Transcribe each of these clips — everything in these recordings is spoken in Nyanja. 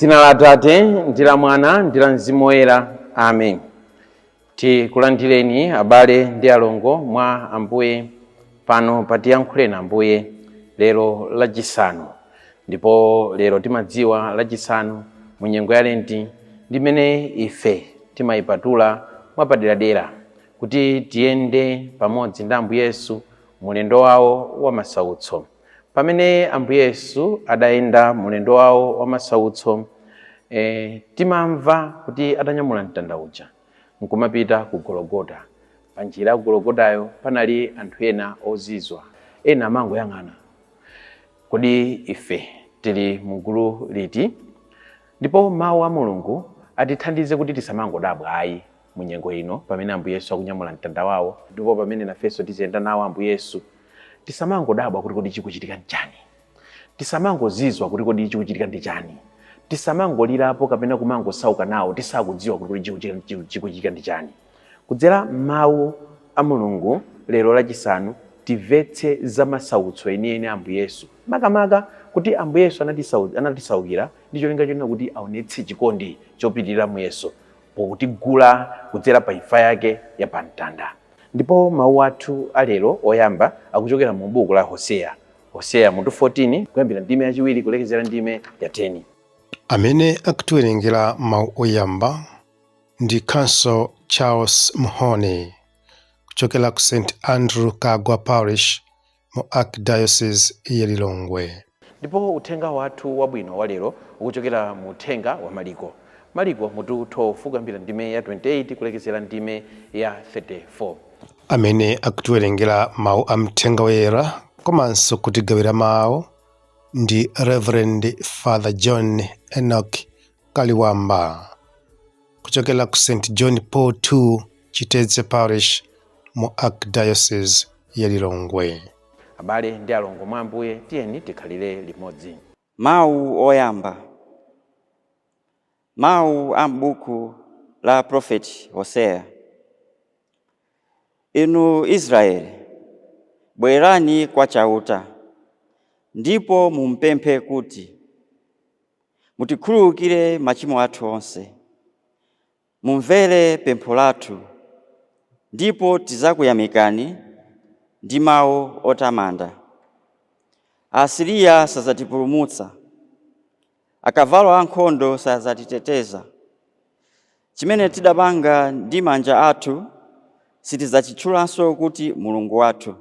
M'dzina la Atate ndi la Mwana ndi la Mzimu Woyera, amen. Tikulandireni abale ndi alongo mwa Ambuye pano pa Tiyankhuleni Ambuye lero Lachisanu. Ndipo lero timadziwa Lachisanu mu nyengo ya Lenti ndimene ife timayipatula mwapaderadera kuti tiyende pamodzi ndi Ambuye Yesu mulendo wawo wa masautso. Pamene Ambuye Yesu adayenda mulendo wawo wa masautso, timamva kuti atanyamula mtanda uja nkumapita ku Gologota. Pa njira ya ku Gologotayo panali anthu ena ozizwa, ena amangoyang'ana, kodi ife tili mugulu liti? Ndipo mawu a Mulungu atithandize kuti tisamangodabwa ayi mu nyengo ino pamene Ambuye Yesu akunyamula mtanda wawo, ndipo pamene nafenso tiziyenda nawo Ambuye Yesu, tisamangodabwa kuti kodi chikuchitika nchani, tisamangozizwa kuti kodi chikuchitika ndi chani, tisamangolirapo kapena kumangosauka nawo tisakudziwa kuti kodi chikuchitika ndi chani. Kudzera mawu a Mulungu lero Lachisanu timvetse za masautso enieni a Ambuye Yesu, makamaka kuti Ambuye Yesu anatisaukira ndi cholinga chonena kuti aonetse chikondi chopitirira muyeso pokutigula kudzera pa imfa yake ya pamtanda. Ndipo mawu athu alero oyamba akuchokera mu buku la Hoseya, Hoseya mutu 14 kuyambira ndime yachiwiri kulekezera ndime ya 10. Amene akutiwerengera mawu oyamba ndi Counsel Charles Mhone kuchokera ku St Andrew Kagwa Parish mu Archdiocese ya Lilongwe. Ndipo uthenga wathu wabwino wa lero ukuchokera mu uthenga wa Mariko, Mariko mutu 12 kuyambira ndime ya 28 kulekezera ndime ya 34. Amene akutiwerengera mawu a mthenga woyera komanso kutigawira mawu ndi Reverend Father John Enoch Kaliwamba kuchokera ku St John Paul II Chitedze Parish mu Archdiocese ya Lilongwe. Abale ndi alongo mwa Ambuye, tiyeni tikhalire limodzi. Mawu oyamba. Mawu a m'buku la Prophet Hosea. Inu Israeli, bwerani kwa Chauta, ndipo mumpemphe kuti mutikhululukire machimo athu onse. Mumvere pempho lathu, ndipo tidzakuyamikani ndi mawu otamanda. Asiriya sadzatipulumutsa, akavalo ankhondo sadzatiteteza. Chimene tidapanga ndi manja athu sitidzachitchulanso kuti Mulungu wathu,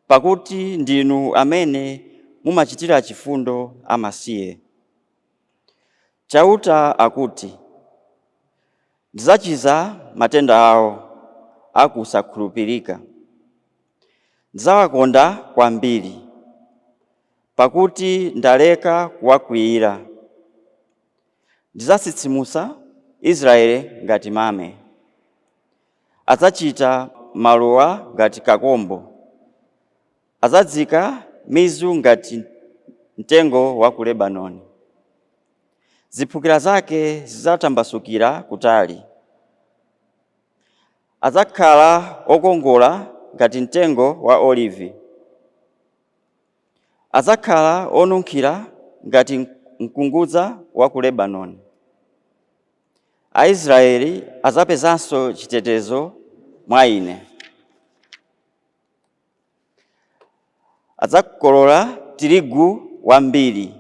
pakuti ndinu amene mumachitira chifundo amasiye. Chauta akuti, ndidzachiza matenda awo akusakhulupirika. Ndidzawakonda kwambiri, pakuti ndaleka kuwakwiyira. Ndidzatsitsimutsa Israeli ngati mame. Adzachita maluwa ngati kakombo. Adzazika mizu ngati mtengo wa ku Lebanoni. Ziphukira zake zidzatambasukira kutali. Adzakhala okongola ngati mtengo wa olivi. Adzakhala onunkhira ngati mkungudza wa ku Lebanoni. Aisraeli adzapezanso chitetezo mwa ine. Adzakolola tirigu wambiri.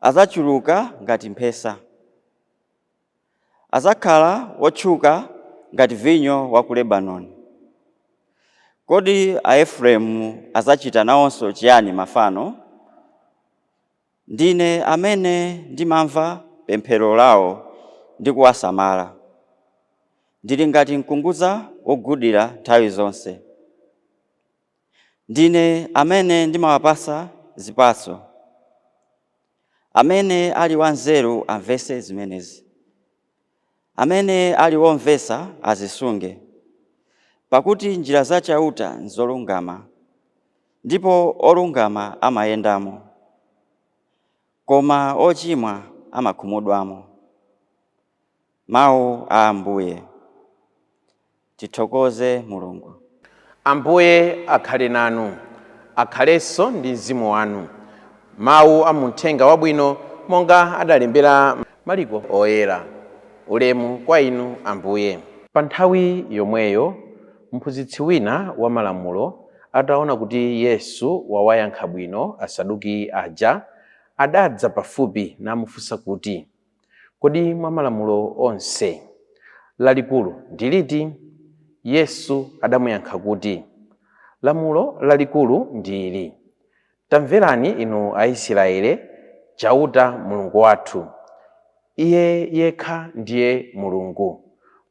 Adzachuluka ngati mphesa. Adzakhala wotchuka ngati vinyo wa ku Lebanoni. Kodi Aefereimu adzachita nawonso chiyani mafano? Ndine amene ndimamva pemphero lawo ndi kuwasamala. Ndili ngati mkungudza wogudira nthawi zonse. Ndine amene ndimawapatsa zipatso. Amene ali wanzeru amvetse zimenezi. Amene ali womvetsa azisunge. Pakuti njira za Chauta nzolungama, ndipo olungama amayendamo, koma ochimwa amakhumudwamo. Mawu a Ambuye. Tithokoze Mulungu. Ambuye akhale nanu, akhalenso ndi mzimu wanu. Mawu a muthenga wabwino Monga adalembera Mariko Oyera. Ulemu kwa inu, Ambuye. Pa nthawi yomweyo mphunzitsi wina wa malamulo ataona kuti Yesu wawayankha bwino Asaduki aja, adadza pafupi namufunsa kuti, "Kodi mwa malamulo onse lalikulu ndi liti?" Yesu adamuyankha kuti, "Lamulo lalikulu ndi ili: Tamverani inu Aisraele, Chauta Mulungu wathu, Iye yekha ndiye Mulungu.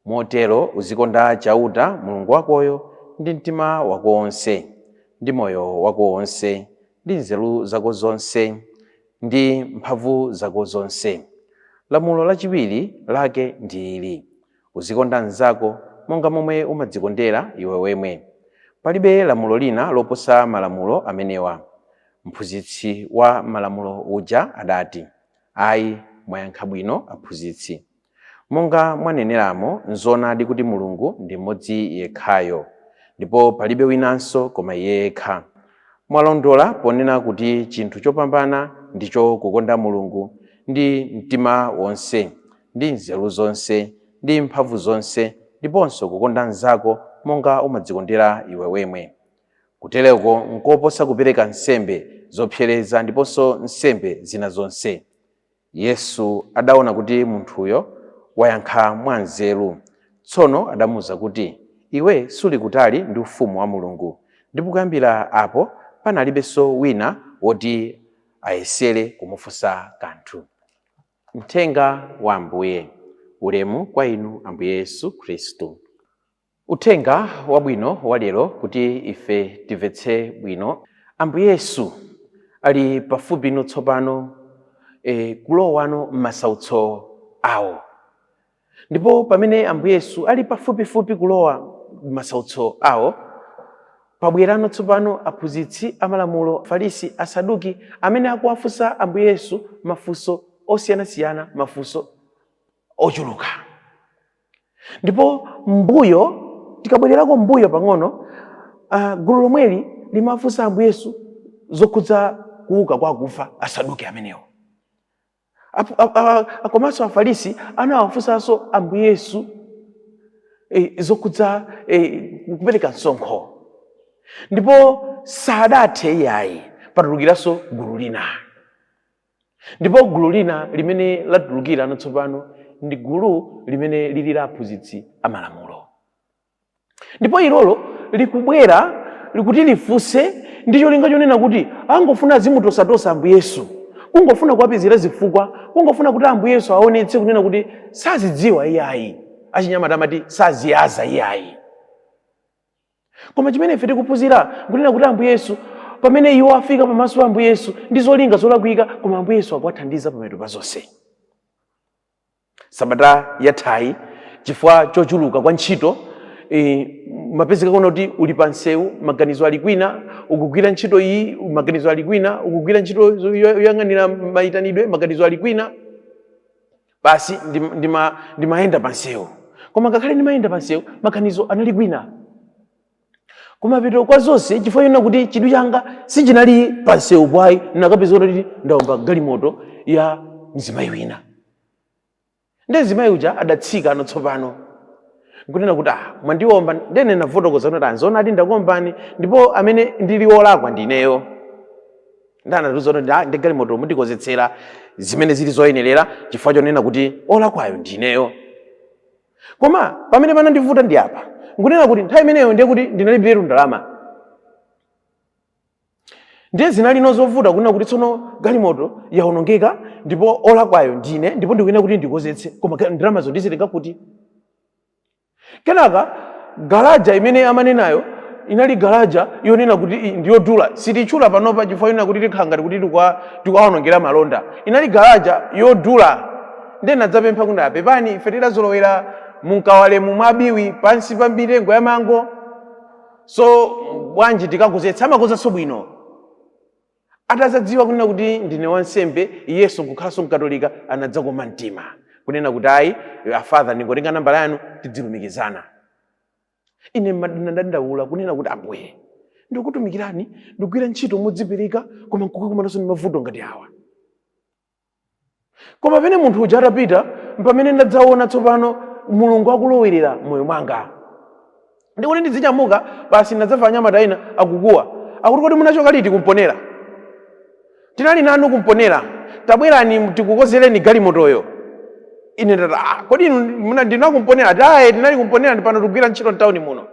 Motero uzikonda Chauta Mulungu wakoyo ndi mtima wako wonse, ndi moyo wako wonse, ndi nzeru zako zonse, ndi mphamvu zako zonse. Lamulo lachiwiri lake ndi ili: Uzikonda mnzako monga momwe umadzikondera iwe wemwe. Palibe lamulo lina loposa malamulo amenewa." Mphunzitsi wa malamulo uja adati, "Ayi, mwayankha bwino, aphunzitsi. Monga mwaneneramo, nzoonadi kuti Mulungu ndi mmodzi yekhayo, ndipo palibe winanso koma Iye yekha. Mwalondola ponena kuti chinthu chopambana ndicho kukonda Mulungu ndi mtima wonse, ndi nzeru zonse, ndi mphamvu zonse, ndiponso kukonda mnzako monga umadzikondera iwe wemwe. Kutereko nkoposa kupereka nsembe zopsereza ndiponso nsembe zina zonse." Yesu adaona kuti munthuyo wayankha mwanzeru. Tsono adamuwuza kuti, "Iwe suli kutali ndi ufumu wa Mulungu." Ndipo kuyambira apo panalibenso wina woti ayesere kumufunsa kanthu. Mthenga wa Ambuye. Ulemu kwa inu, Ambuye Yesu Khristu. Uthenga wabwino wa lero, kuti ife timvetse bwino, Ambuye Yesu ali pafupi no tsopano kulowano m'masautso awo. Ndipo pamene Ambuye Yesu ali pafupifupi kulowa m'masautso awo, pabwerano tsopano aphunzitsi amalamulo, Farisi, Asaduki, amene akuwafunsa Ambuye Yesu mafunso osiyanasiyana, mafunso ochuluka. Ndipo mbuyo, tikabwererako mbuyo pang'ono, gulu lomweli limafunsa Ambuye Yesu zokhudza kuuka kwa akufa, Asaduki amenewo. Komanso Afarisi anawafunsanso Ambuye Yesu zokhudza kupereka msonkho, ndipo sadathe iyayi. Patulukiranso gulu lina, ndipo gulu lina limene latulukira tsopano ndi gulu limene lili la aphunzitsi amalamulo. Ndipo ilolo likubwera likuti lifunse ndi cholinga chonena kuti angofuna azimutosatosa Ambuye Yesu, kungofuna kuwapezera zifukwa, kungofuna kuti Ambuye Yesu aonetse kunena kuti sazidziwa iyayi. Achinyamata amati saziyaza iyayi. Koma chimene ife tikuphunzira nkunena kuti Ambuye Yesu, pamene iwo afika pamaso pa Ambuye Yesu ndi zolinga zolakwika, koma Ambuye Yesu akuwathandiza pamapeto pa zonse. Sabata yathayi, chifukwa chochuluka kwa ntchito, mapezeka kuona kuti uli pa msewu, maganizo ali kwina, ukugwira ntchito iyi, maganizo ali kwina, ukugwira ntchito yoyang'anira mayitanidwe, maganizo ali kwina. Basi, ndimayenda pa msewu, koma ngakhale ndimayenda pa msewu, maganizo anali kwina. Kumapeto kwa zonse, chifukwa chonena kuti chidwi changa sichinali pa msewu bwayi, nakapeza kuti ndawomba galimoto ya mzimayi wina. Ndi mzimayi uja adatsika ano tsopano nkunena kuti, "Ah, mwandiwomba." Ndene nafotokoza kuti, "Anzoonadi, ndakuwombani, ndipo amene ndili wolakwa ndineyo." Ndanatiuza kuti, "Ah, ndi galimoto mundikonzetsera zimene zili zoyenerera chifukwa chonena kuti olakwayo ndineyo." Koma pamene panandivuta ndi apa, nkunena kuti nthawi imeneyo ndiye kuti ndinalibiretu ndalama, ndiye zinali zovuta kunena kuti tsono galimoto yaonongeka ndipo olakwayo ndine, ndipo ndikuyenera kuti ndikonzetse, koma ndalamazo ndizitenga kuti? Kenaka garaja imene amanenayo inali garaja yonena kuti ndiyodula. Sititchula panopa chifukwa yonena kuti tikhala ngati kuti tikuwaonongera malonda. Inali garaja yodula. Ndiye nadzapempha kuti, "Apepani, ife tidazolowera munkawalemu mwabiwi pansi pa mitengo ya mango, so bwanji tikakonzetsa, amakonzanso bwino." Atazadziwa kunena kuti ndine wansembe, iyenso nkukhalanso Mkatolika, anadzakoma mtima kunena kuti, "Ayi, afather, ndingotenga nambala yanu, tidzilumikizana." Ine ndadandaula kunena kuti, "Ambuye, ndikutumikirani, ndikugwira ntchito modzipereka, koma nkukakumananso ndi mavuto ngati awa." Koma pamene munthu uja atapita, pamene ndadzaona tsopano Mulungu akulowerera moyo mwanga, ndikuti ndidzinyamuka basi, ndadzamva anyamata ena akukuwa, akuti, "Kodi munachoka liti kumponera? Tinali nanu kumponera, tabwerani tikukozereni galimotoyo." Ine ndati, "Ah, kodi inu ndinakumponera?" Ati, "Ayi, tinali kumponera, ndi pano tikugwira ntchito mtawuni muno."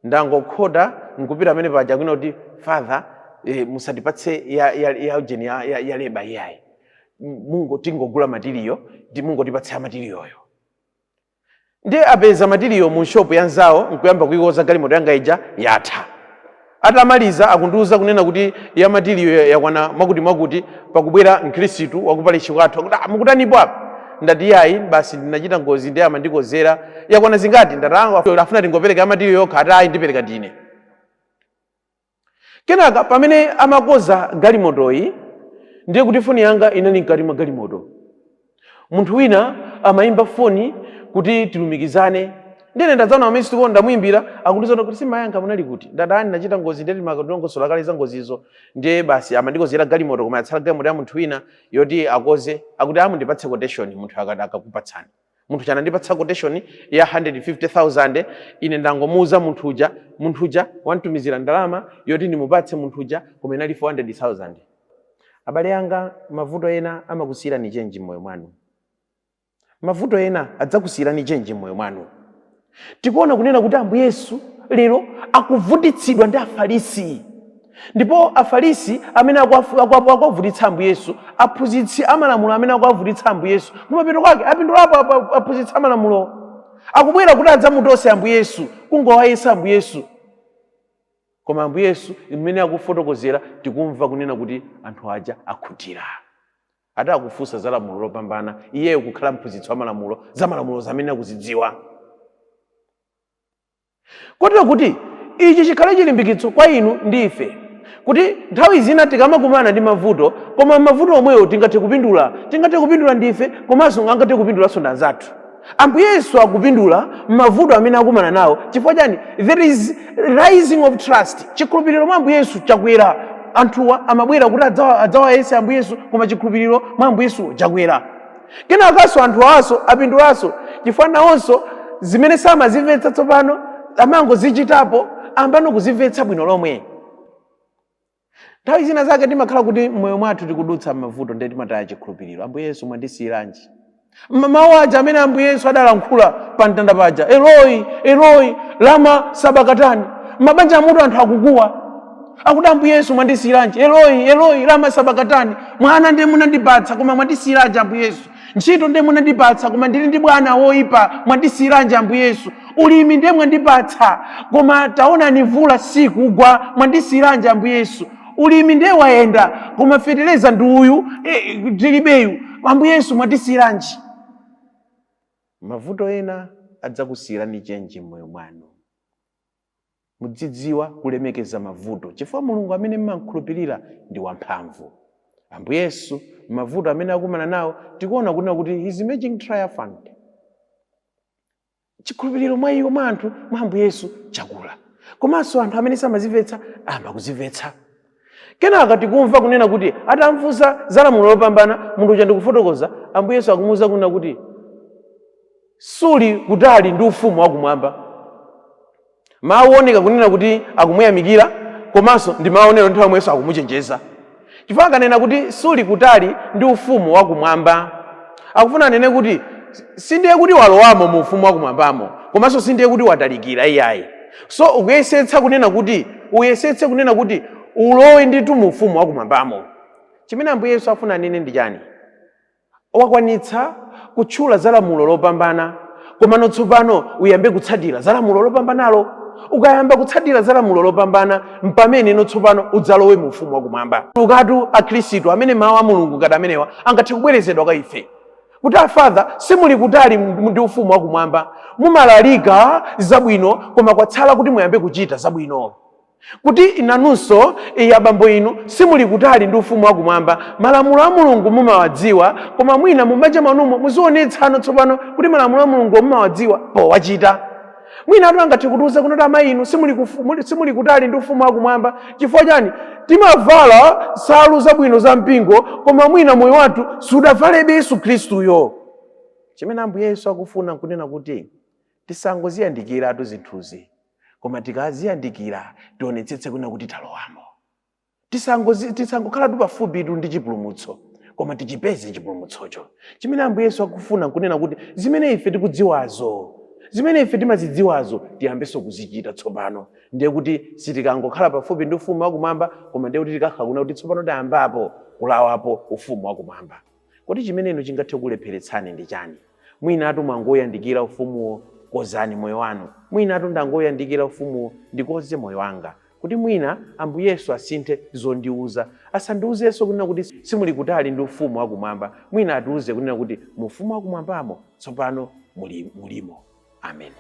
Ndangokhota nkupita amene paja kwina kuti, "Father, musatipatse ya ujeni ya labour iyayi. Mungo tingogula material, ndi mungotipatse ya materialyo." Ndiye apeza material mu shop ya nzawo, nkuyamba kuikoza galimoto yanga ija. Yatha. Atamaliza akundiuza kunena kuti ya material yakwana mwakuti mwakuti. Pakubwera mkhristu wakupalishi kwathu, akuti, "Ah, mukutanipo apa?" Ndati, "Yayi, basi ndinachita ngozi, ndiye amandikozera." "Yakwana zingati?" Ndati, "Afuna tingopereka ya material yokha." Ati, "Ayi, ndipereka ndine." Kenaka pamene amakoza galimotoyi, ndiye kuti foni yanga inali mkati mwa galimoto. Munthu wina amayimba foni kuti tilumikizane. Ndine ndadzaona pamene situko, ndamuyimbira, akundiuza kuti, "Simayankha, munali kuti?" Ndati, "Ani ndachita ngozi." Ndiye timakalongosola kale za ngozizo. Ndiye basi amandikozera galimoto, koma yatsala galimoto ya munthu wina yoti akoze. Akuti, "Amundipatse quotation." Munthu akati akakupatsani, munthu chanandipatsa quotation ya 150,000. Ine ndangomuuza munthu uja, munthu uja wantumizira ndalama yoti ndimupatse munthu uja, koma inali 400,000. Abale anga, mavuto ena amakusiyirani change m'moyo mwanu. Mavuto ena adzakusiyirani change m'moyo mwanu. Tikuona kunena kuti Ambuye Yesu lero akuvutitsidwa ndi Afarisi, ndipo Afarisi amene akuwavutitsa Ambuye Yesu, aphunzitsi amalamulo amene akuwavutitsa Ambuye Yesu, kumapeto kwake apindulapo aphunzitsi amalamulo. Akubwera kuti adzamutose Ambuye Yesu, kungowayesa Ambuye Yesu. Koma Ambuye Yesu mmene akufotokozera, tikumva kunena kuti anthu aja akhutira. Ati akufunsa za lamulo lopambana, iyeyo kukhala mphunzitsi wa malamulo, za malamulo zamene akuzidziwa. Kotero kuti ichi chikhale chilimbikitso kwa inu ndi ife, kuti nthawi zina tikamakumana ndi mavuto, koma mavuto omwewo tingathe kupindula. Tingathe kupindula ndife, komanso angathe kupindulanso ndi anzathu. Ambuye Yesu akupindula mavuto amene akumana nawo. Chifukwa chani? There is rising of trust. Chikhulupiriro mwa Ambuye Yesu chakwera. Anthuwa amabwera kuti adzawayese Ambuye Yesu, koma chikhulupiriro mwa Ambuye Yesu chakwera. Kenakanso anthu awaso apindulanso, chifukwa nawonso zimene samazimvetsa tsopano amangozichitapo, ambano kuzimvetsa bwino lomwe. Nthawi zina zake timakhala kuti mmoyo mwathu tikudutsa mavuto, ndiye timataya chikhulupiriro. "Ambuye Yesu, mwandisiyiranji?" Mawu aja amene Ambuye Yesu adalankhula pa mtanda paja, "Eloi, Eloi, lama sabakatani," mabanja amutu anthu akukuwa, akuti, "Ambuye Yesu, mwandisiyiranji? Eloi, Eloi, lama sabakatani. Mwana ndiye munandipatsa, koma mwandisiyiranji Ambuye Yesu? Ntchito ndiye munandipatsa, koma ndili ndi bwana woyipa. Mwandisiyiranji Ambuye Yesu? Ulimi ndiye mwandipatsa, koma taonani mvula sikugwa. Mwandisiyiranji Ambuye Yesu? Ulimi ndiye wayenda, koma feteleza ndi uyu tilibeyu. Ambuye Yesu, mwandisiyiranji?" Mavuto ena adzakusiyirani change m'moyo mwanu. Mudzidziwa kulemekeza mavuto, chifukwa Mulungu amene mmankhulupirira ndi wamphamvu. Ambuye Yesu mavuto amene akumana nawo, tikuona kunena kuti he is emerging triumphant. Chikhulupiriro mwa iwo, mwa anthu, mwa Ambuye Yesu chakula, komanso anthu amene samazimvetsa ayamba kuzimvetsa. Kenaka tikumva kunena kuti atamfunsa za lamulo lopambana, munthu uja ndikufotokoza, Ambuye Yesu akumuwuza kunena kuti, "Suli kutali ndi ufumu wakumwamba." Mawu oneka kunena kuti akumuyamikira, komanso ndi mawu onena nthawi yomwenso akumuchenjeza, chifukwa akanena kuti suli kutali ndi ufumu wakumwamba, akufuna anene kuti sindiye kuti walowamo mu ufumu wakumwambamo, komanso sindiye kuti watalikira iyayi. So ukuyesetsa kunena kuti, uyesetse kunena kuti ulowe ndithu mu ufumu wakumwambamo. Chimene Ambuye Yesu afuna anene ndi chani? Wakwanitsa kutchula za lamulo lopambana, komano tsopano uyambe kutsatira za lamulo lopambanalo. Ukayamba kutsatira za lamulo lopambana, mpamene ino tsopano udzalowe mu ufumu wakumwamba. Ukatu akhristu amene mawu a Mulungu ngati amenewa angathe kubwerezedwa kwa ife, kuti a Father, simuli kutali ndi ufumu wakumwamba. Mumalalika zabwino, koma kwatsala kuti muyambe kuchita zabwino. Kuti nanunso abambo inu, simuli kutali ndi ufumu wakumwamba. Malamulo a Mulungu mumawadziwa, koma mwina mumanja mwanumo muzionetsano tsopano kuti malamulo a Mulungu mumawadziwa powachita. Mwinatu angathe kutiuza kunoti amayi inu simuli kutali ndi ufumu wakumwamba. Chifukwa chani? Timavala nsalu zabwino za mpingo, koma mwina moyo wathu sudavalebe Yesu Khristuyo. Chimene Ambuye Yesu akufuna nkunena kuti tisangoziyandikiratu zinthuzi, koma tikaziyandikira tionetsetse kunena kuti talowamo. Tisangokhalatu pafupitu ndi chipulumutso, koma tichipeze chipulumutsocho. Chimene Ambuye Yesu akufuna nkunena kuti zimene ife tikudziwazo, zimene ife timazidziwazo, tiyambenso kuzichita tsopano. Ndiye kuti sitikangokhala pafupi ndi ufumu wakumwamba, koma ndiye kuti tikakhala kunena kuti tsopano tayambapo kulawapo ufumu wakumwamba. Kodi chimene inu chingathe kulepheretsani ndi chani? Mwinatu mwangoyandikira ufumuwo, kozani moyo wanu. Mwinatu ndangoyandikira ufumuwo, ndikoze moyo wanga, kuti mwina Ambuye Yesu asinthe zondiuza. Asandiuzenso kunena kuti simuli kutali ndi ufumu wakumwamba. Mwina atiuze kunena kuti mu ufumu wakumwambamo tsopano mulimo. Amen.